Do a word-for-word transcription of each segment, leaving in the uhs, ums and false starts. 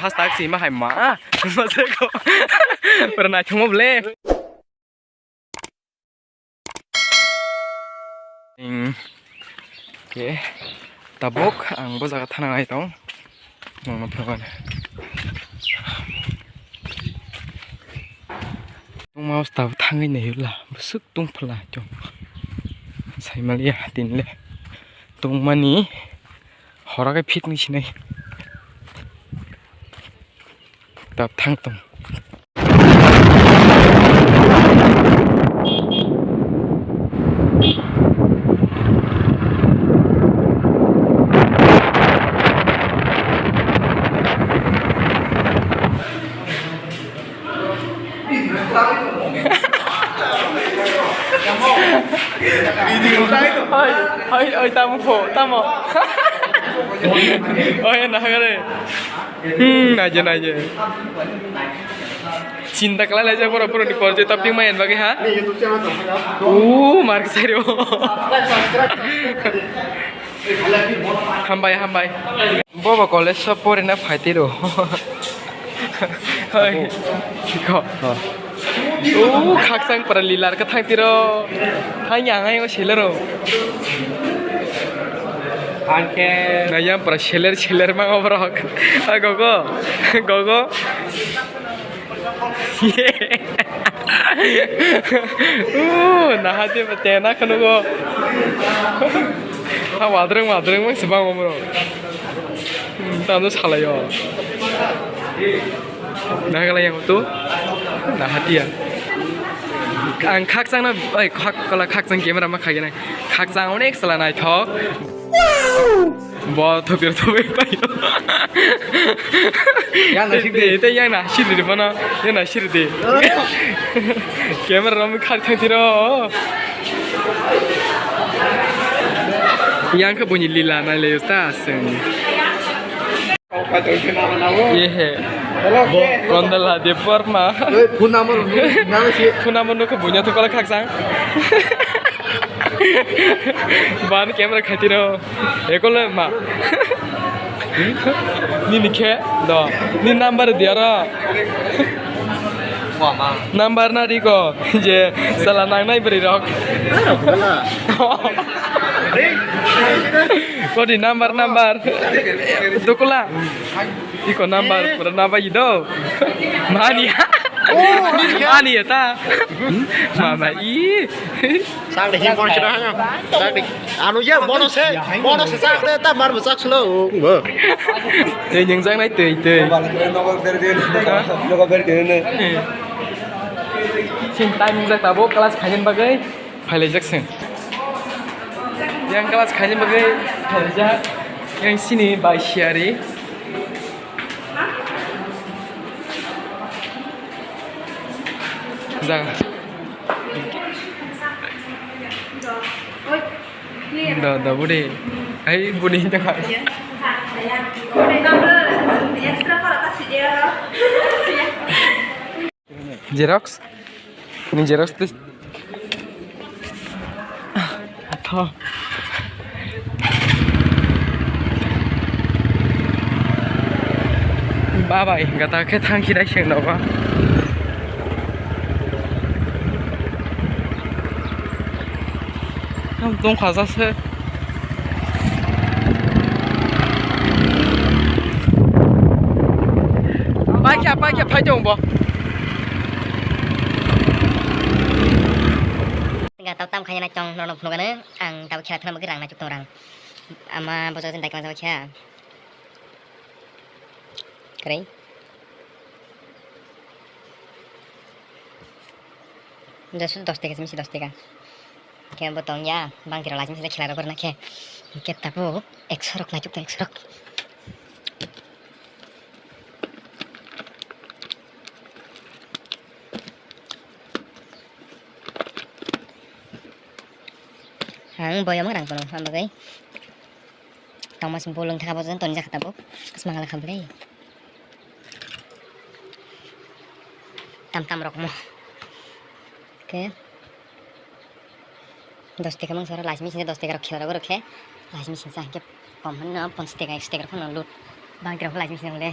Hashtag si ma hai ma. Masuk. Pernah cuma boleh. Oke. Tabuk ang bo jaga thana nai tong. Nongno phunukani. Tungma tabuk thangwi naiyula. Bwswk tungphla chwng. Saimaliya tinle. Tungmani hora khe fitness hinwi. Tabuk thang tong. Oi, oi, oi, tamo pho, tamo. Oi, nahagare. Hmm, naje, naje. Chinta khlai laijak borok, borokni porje tapting mai bagwi ha. Uuu, mar khe sairo. Hambai, hambai. Bobo college o porina phaitiro. Hoi. Ko. Uuu, khaksang pura lilar khe thangtiro. Thangya ang ayung selero. Angke. Nayam pura seler, seler mango borok. Oi, gogo. Gogo. Uuu, nahati tena khanugo. Ha, wadreng, wadreng mang se bango borok. Hmm, tamo salayo. Nagalai yang tu. Nahatiya. Ang khakchang na, oi, khak-, kola khakchang camera ma khagena. Khakchang onek sala naithok. Bo thopir thobai paio. Yang na sidi. Te, te yang na sidi de bono. Yang na sidi de. Camera rom khar thang tiro. Yang khe buini lila nai le ta seng. Ye he. Bo kondala de porma. Phone number nang si. Phone number no khe bunya to kola khakchang. Ban camera khatiro. Ekole ma. Nini khe do. Ni number diaro. Number na riko je sala nangnai bwrwi rok. Kodi number, number. Dukula. Iko number pura naba ido. Mani. Mani ta. Mama i. Sak de hin kon sida hanya. Sak de. Anu ya bono se, bono se sak de ta mar bo sak slo. Tei ningjak nai tei tei. Nogo ber de. Nogo ber de ne. Sin time ningjak tabo class khain bagwi. Phailaijak se. Yang class khaini bagwi phailaijak. Yang sini bai siyari. Jaga. Da, da, budi. Hai, budi hinta khai. Xerox? Ni xerox tu. Atho. Babai, gata khe thang khirai seng nogo. Tong kha jase. Paikha, paikha, phai tong bo. Ga tau tam khaina chong nono phunugano ang tau khela thana bagwi rang na chuk tong rang. Ama bojak jin daikma jaba kha. Krai. Jasu dos teka, misi dos teka. Khe bo tong ya, bang tira lajim sida khela rok na khe. Khe tapo ekso rok na chuk ekso rok. Ang boyamo rang kono, ang bagwi. Tongmas bolong thaka bo jon toni jakha tabuk. Asmang ala khamle. Tam tam rok mo. Oke. Dos teka mang sora lajmi sini dos teka rok khela rok khe. Lajmi sini sa ke pom hano ponchas teka, ekso teka rok no lut. Bang tira lajmi sini le.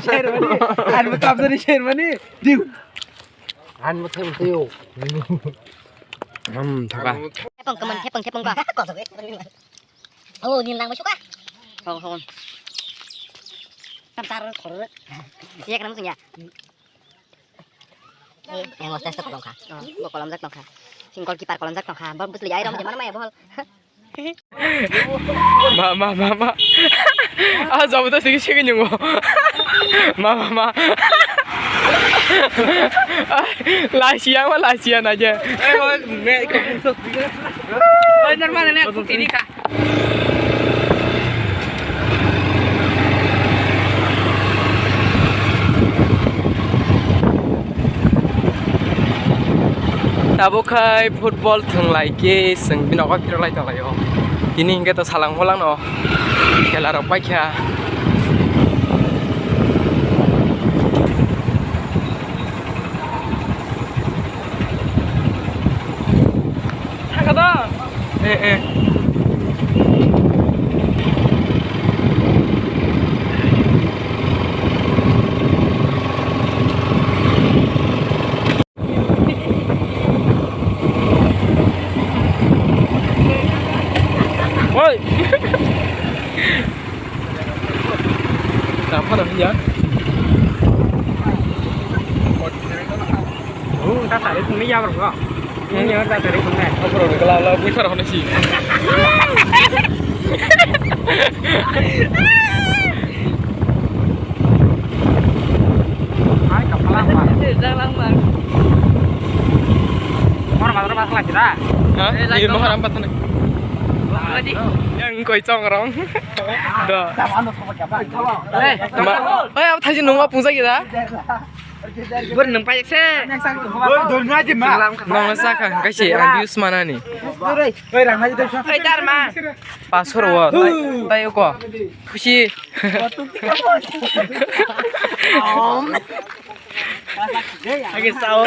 share mani. Ang bo kapjani share mani. Diu. Ang bo thai thai o. Hmm, thoka. Thepung kaman, thepung, thepung ba. Oh, ni lang masuk ah. Hong, hong. Tam sar khor. Iya kana musung ya. Yang hostes tu kolom kha. Oh, bo kolom jak tong kha. Sing goalkeeper kolom jak tong kha. Bol bus li ai rom je mana maya bol. Ma, ma, ma, ma. Ah, jabo to sigi sigi nyungo. Ma, ma, ma. Lasia ma lasia na je. Eh, bol, me ko. Oi, normal ne, aku tini kha. Tabuk khai football thwnglai khe chwng bini nogo phirok lai tonglaio. Tini hinkhe to salang bolangno khela rok paikha. Thangkha da? Eh, eh. Oi. Tamo na hiya. Tatari phunukya borok. Nini hor tatari phunuknai. Oborok ni kala la bui khara hwnwi si. Hai kapala ma. Mor madra basla kira. Ha? Ini mahar ampat sana. Yang koi chong rong. Do. Ma, oi, abo thaisi nungma pungsa kira. Bor nung payek se. Nong sakha kaisi ang views manani. Hai dar ma. Pasor wo. Tai ko. Khusi. Age sao.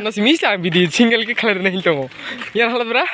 Nasi misa video single ke khalar nahi tongo. Yar hala bra.